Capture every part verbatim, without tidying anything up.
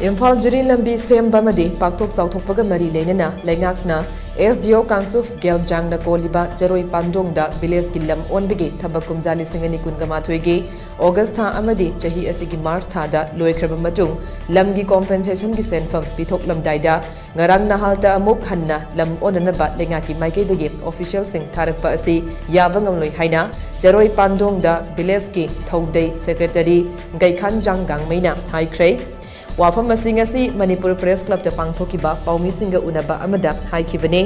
ꯏꯝꯐꯥꯜ ꯖꯤꯔꯤ ꯂꯝꯕꯤ ꯁꯦꯝꯕ ꯑꯃꯗꯤ ꯄꯥꯛꯊꯣꯛ ꯆꯥꯎꯊꯣꯛꯄꯒ ꯃꯔꯤ ꯂꯩꯅꯅ ꯂꯩꯉꯥꯛꯅ ꯑꯦꯁ ꯗꯤ ꯑꯣ ꯀꯥꯡꯁꯨꯐ ꯒꯦꯜꯖꯥꯡꯅ ꯀꯣꯜꯂꯤꯕ ꯆꯔꯣꯏ ꯄꯥꯟꯗꯣꯡꯗ ꯚꯤꯂꯦꯖꯀꯤ ꯂꯝ ꯑꯣꯟꯕꯒꯤ ꯊꯕꯛ ꯀꯨꯝꯖꯥ ꯂꯤꯁꯤꯡ ꯑꯅꯤ ꯀꯨꯟꯒ ꯃꯥꯊꯣꯏꯒꯤ ꯑꯣꯒꯁ ꯊꯥ ꯑꯃꯗꯤ ꯆꯍꯤ ꯑꯁꯤꯒꯤ ꯃꯥꯔꯆ ꯊꯥꯗ ꯂꯣꯏꯈ꯭ꯔꯕ ꯃꯇꯨꯡ ꯂꯝꯒꯤ ꯀꯣꯝꯄꯦꯟꯁꯦꯁꯟꯒꯤ ꯁꯦꯟꯐꯝ ꯄꯤꯊꯣꯛꯂꯝꯗꯥꯏꯗ ꯉꯔꯥꯡ ꯅꯍꯥꯜꯇ ꯑꯃꯨꯛ ꯍꯟꯅ ꯂꯝ ꯑꯣꯟꯅꯅꯕ ꯂꯩꯉꯥꯛꯀꯤ ꯃꯥꯏꯀꯩꯗꯒꯤ ꯑꯣꯐꯤꯁꯤꯌꯦꯜꯁꯤꯡ ꯊꯥꯔꯛꯄ ꯑꯁꯤ ꯌꯥꯕ ꯉꯝꯂꯣꯏ ꯍꯥꯏꯅ ꯆꯔꯣꯏ ꯄꯥꯟꯗꯣꯡꯗ ꯚꯤꯂꯦꯖꯀꯤ ꯊꯧꯗꯩ ꯁꯦꯀ꯭ꯔꯦꯇꯔꯤ ꯒꯩꯈꯥꯟꯖꯥꯡ ꯒꯥꯡꯃꯩꯅ ꯍꯥꯏꯈ꯭ꯔꯦ꯫ ꯋꯥꯐꯝ ꯑꯁꯤ ꯉꯁꯤ ꯃꯅꯤꯄꯨꯔ ꯄ꯭ꯔꯦꯁ ꯀ꯭ꯂꯕꯇ ꯄꯥꯡꯊꯣꯛꯈꯤꯕ ꯄꯥꯎꯃꯤꯁꯤꯡꯒ ꯎꯅꯕ ꯑꯃꯗ ꯍꯥꯏꯈꯤꯕꯅꯤ꯫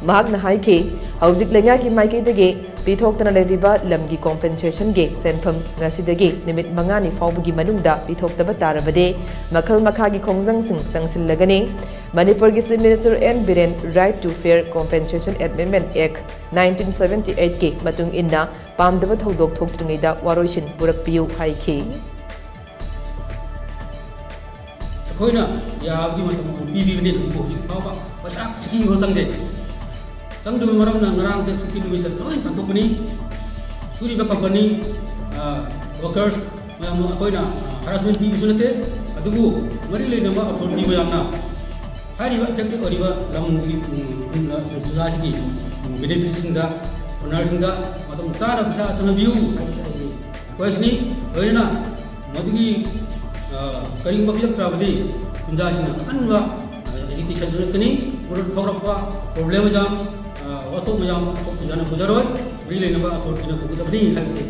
ꯃꯍꯥꯛꯅ ꯍꯥꯏꯈꯤ, ꯍꯧꯖꯤꯛ ꯂꯩꯉꯥꯛꯀꯤ ꯃꯥꯏꯀꯩꯗꯒꯤ ꯄꯤꯊꯣꯛꯇꯅ ꯂꯩꯔꯤꯕ ꯂꯝꯒꯤ ꯀꯣꯝꯄꯦꯟꯁꯦꯁꯟꯒꯤ ꯁꯦꯟꯐꯝ ꯉꯁꯤꯗꯒꯤ ꯅꯨꯃꯤꯠ ꯃꯉꯥꯅꯤ ꯐꯥꯎꯕꯒꯤ ꯃꯅꯨꯡꯗ ꯄꯤꯊꯣꯛꯇꯕ ꯇꯥꯔꯕꯗꯤ ꯃꯈꯜ ꯃꯈꯥꯒꯤ ꯈꯣꯡꯖꯪꯁꯤꯡ ꯆꯪꯁꯤꯜꯂꯒꯅꯤ꯫ ꯃꯅꯤꯄꯨꯔꯒꯤ Chief Minister N Biren Right to Fair Compensation Amendment Act nineteen seventy eight ꯀꯤ ꯃꯇꯨꯡ ꯏꯟꯅ ꯄꯥꯝꯗꯕ ꯊꯧꯗꯣꯛ ꯊꯣꯛꯇ꯭ꯔꯤꯉꯩꯗ ꯋꯥꯔꯣꯏꯁꯤꯟ ꯄꯨꯔꯛꯄꯤꯌꯨ ꯍꯥꯏꯈꯤ꯫ ꯑꯩꯈꯣꯏꯅ ꯌꯥꯕꯒꯤ ꯃꯇꯝ ꯑꯗꯨꯝ ꯄꯤꯕꯤꯕꯅꯤ, ꯑꯗꯨꯕꯨ ꯍꯧꯖꯤꯛ ꯐꯥꯎꯕ ꯄꯩꯁꯥ ꯁꯤꯀꯤ ꯑꯃ ꯆꯪꯗꯦ꯫ ꯆꯪꯗꯕ ꯃꯔꯝꯅ ꯉꯔꯥꯡ ꯗꯦꯠ ꯁꯤꯛꯁꯇꯤꯟ ꯅꯨꯃꯤꯠꯁꯤꯗ ꯂꯣꯏ ꯇꯥꯟꯊꯣꯛꯄꯅꯤ꯫ ꯁꯨꯔꯤꯕ ꯀꯝꯄꯅꯤ, ꯑ, ꯋꯥꯀꯔꯁ ꯃꯌꯥꯝ ꯑꯃ ꯑꯩꯈꯣꯏꯅ, ꯑ, ꯍꯔꯥꯁꯃꯦꯟ ꯄꯤꯕꯁꯨ ꯅꯠꯇꯦ, ꯑꯗꯨꯕꯨ ꯃꯔꯤ ꯂꯩꯅꯕ ꯑꯣꯊꯣꯔꯤꯇꯤ ꯃꯌꯥꯝꯅ ꯍꯥꯏꯔꯤꯕ ꯑꯦꯐꯦꯛꯇꯦꯠ ꯑꯣꯏꯔꯤꯕ ꯂꯝꯒꯤ, ꯎꯝ, ꯎꯝ, ꯄ꯭ꯔꯖꯥꯁꯤꯒꯤ, ꯎꯝ, ꯕꯦꯅꯤꯐꯤꯠꯁꯤꯡꯗ, ꯑꯣꯅꯔꯁꯤꯡꯗ ꯃꯇꯝ ꯆꯥꯅ ꯄꯩꯁꯥ ꯆꯪꯍꯟꯕꯤꯌꯨ ꯍꯥꯏꯕꯁꯤ ꯑꯩꯒꯤ ꯔꯤꯀ꯭ꯋꯦꯁꯅꯤ꯫ ꯂꯣꯏꯅꯅ ꯃꯗꯨꯒꯤ, ꯑ, ꯀꯔꯤꯒꯨꯝꯕ ꯄꯤꯔꯛꯇ꯭ꯔꯕꯗꯤ ꯈꯨꯟꯖꯥꯁꯤꯡꯅ ꯑꯀꯟꯕ, ꯑ, ꯑꯦꯖꯤꯇꯦꯁꯟ ꯆꯠꯀꯅꯤ꯫ ꯎꯔꯨ ꯊꯧꯔꯛꯄ ꯄ꯭ꯔꯣꯕ꯭ꯂꯦꯝ ꯃꯌꯥꯝ, ꯑ, ꯋꯥꯊꯣꯛ ꯃꯌꯥꯝ ꯑꯩꯈꯣꯏ ꯈꯨꯟꯖꯥꯅ ꯄꯨꯖꯔꯣꯏ꯫ ꯃꯔꯤ ꯂꯩꯅꯕ ꯑꯣꯊꯣꯔꯤꯇꯤꯅ ꯄꯨꯒꯗꯕꯅꯤ ꯍꯥꯏꯕꯁꯤ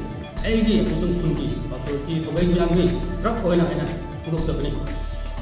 ꯑꯩꯒꯤ ꯑꯃꯁꯨꯡ ꯈꯨꯟꯒꯤ ꯑꯣꯊꯣꯔꯤꯇꯤ ꯊꯧꯃꯤ ꯃꯌꯥꯝꯒꯤ ꯇꯔꯞ ꯑꯣꯏꯅ ꯑꯩꯅ ꯐꯣꯡꯗꯣꯛꯆꯕꯅꯤ꯫